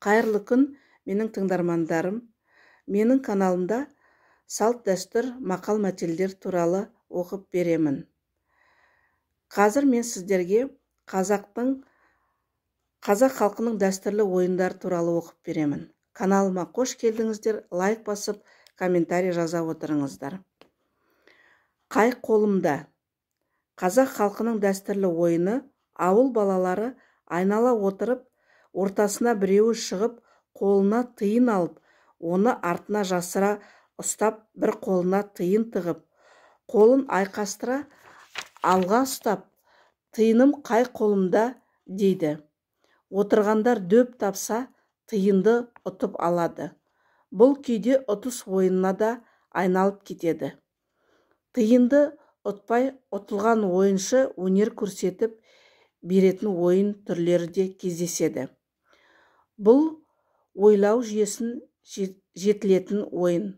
Қайырлы күн, менің тыңдармандарым. Менің каналымда салт-дәстүр, мақал-мәтелдер туралы оқып беремін. Қазір мен сіздерге қазақ халқының дәстүрлі ойындары туралы оқып беремін. Каналыма қош келдіңіздер, лайк басып, комментарий жаза отырыңыздар. Қай қолымда? Қазақ халқының дәстүрлі ойыны ауыл балалары айнала отырып, ортасына біреуі шығып, қолына тиын алып, оны артына жасыра ұстап, бір қолына тиын тығып, қолын айқастыра алға ұстап, тиыным қай қолымда дейді. Отырғандар дөп тапса, тиынды ұтып алады. Бұл кейде ұтыс ойынына да айналып кетеді. Тиынды ұтпай ұтылған ойыншы өнер көрсетіп беретін ойын түрлері де кездеседі. Бұл ойлау жүйесін жетілетін ойын.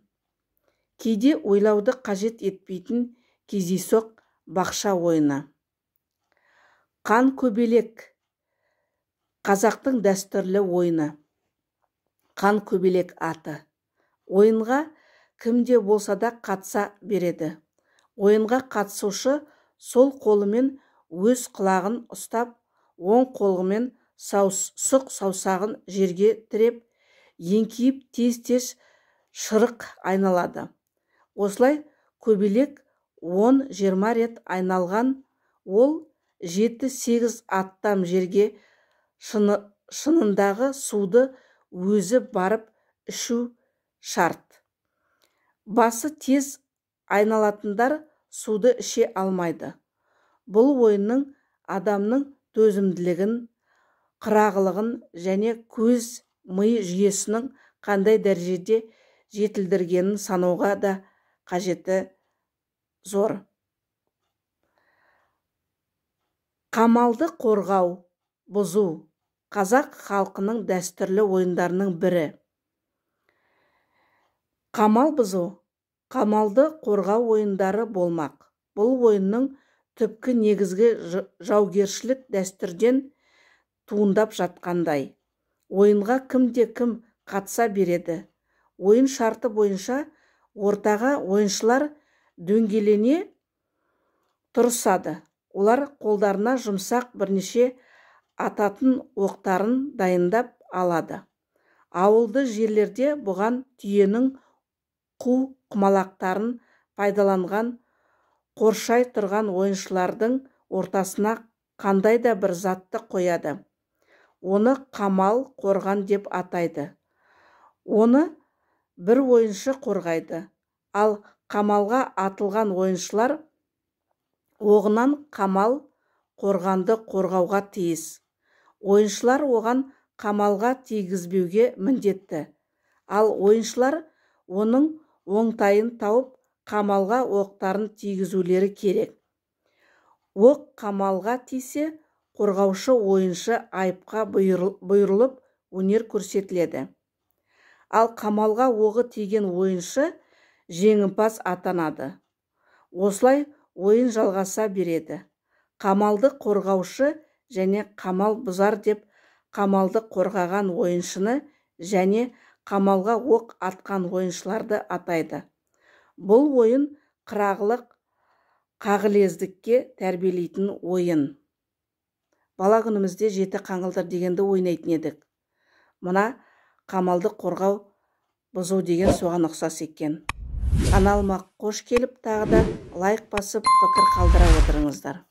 Кейде ойлауды қажет етпейтін кездейсоқ бақша ойыны. Қан көбелек қазақтың дәстүрлі ойыны. Қан көбелек аты. Ойынға кімде болса да қатыса береді. Ойынға қатысушы сол қолымен өз құлағын ұстап, оң қолымен сұқ саусағын жерге тіреп, еңкейіп тез-тез шырық айналады. Осылай көбелек 10-20 рет айналған, ол 7-8 аттам жерге шынындағы суды өзі барып ішу шарт. Басы тез айналатындар суды іше алмайды. Бұл ойынның адамның төзімділігін, қырағылығын және көз ми жүйесінің қандай дәрежеде жетілдіргенін санауға да қажеті зор. Қамалды қорғау, бұзу қазақ халқының дәстүрлі ойындарының бірі. Қамал бұзу, қамалды қорғау ойындары болмақ. Бұл ойынның түпкі негізгі жаугершілік дәстүрден туындап жатқандай. Ойынға кімде кім қатыса береді. Ойын шарты бойынша ортаға ойыншылар дөңгелене тұрысады. Олар қолдарына жұмсақ бірнеше ататын оқтарын дайындап алады. Ауылды жерлерде бұған түйенің қу құмалақтарын пайдаланған. Қоршай тұрған ойыншылардың ортасына қандай да бір затты қояды. Оны қамал қорған деп атайды. Оны бір ойыншы қорғайды. Ал қамалға атылған ойыншылар оғынан қамал қорғанды қорғауға тиіс. Ойыншылар оған қамалға тигізбеуге міндетті. Ал ойыншылар оның оңтайын тауып, қамалға оқтарын тигізулері керек. Оқ қамалға тисе, қорғаушы ойыншы айыпқа бұйырылып өнер көрсетіледі. Ал қамалға оғы тиген ойыншы жеңімпаз атанады. Осылай ойын жалғаса береді. Қамалды қорғаушы және қамал бұзар деп қамалды қорғаған ойыншыны және қамалға оқ атқан ойыншыларды атайды. Бұл ойын қырағылық, қағылездікке тәрбиелейтін ойын. Бала күнімізде жеті қаңылтыр дегенді ойнайтын едік. Мына қамалды қорғау бұзу деген соған ұқсас екен. Каналыма қош келіп, тағы да лайк басып, пікір қалдыра отырыңыздар.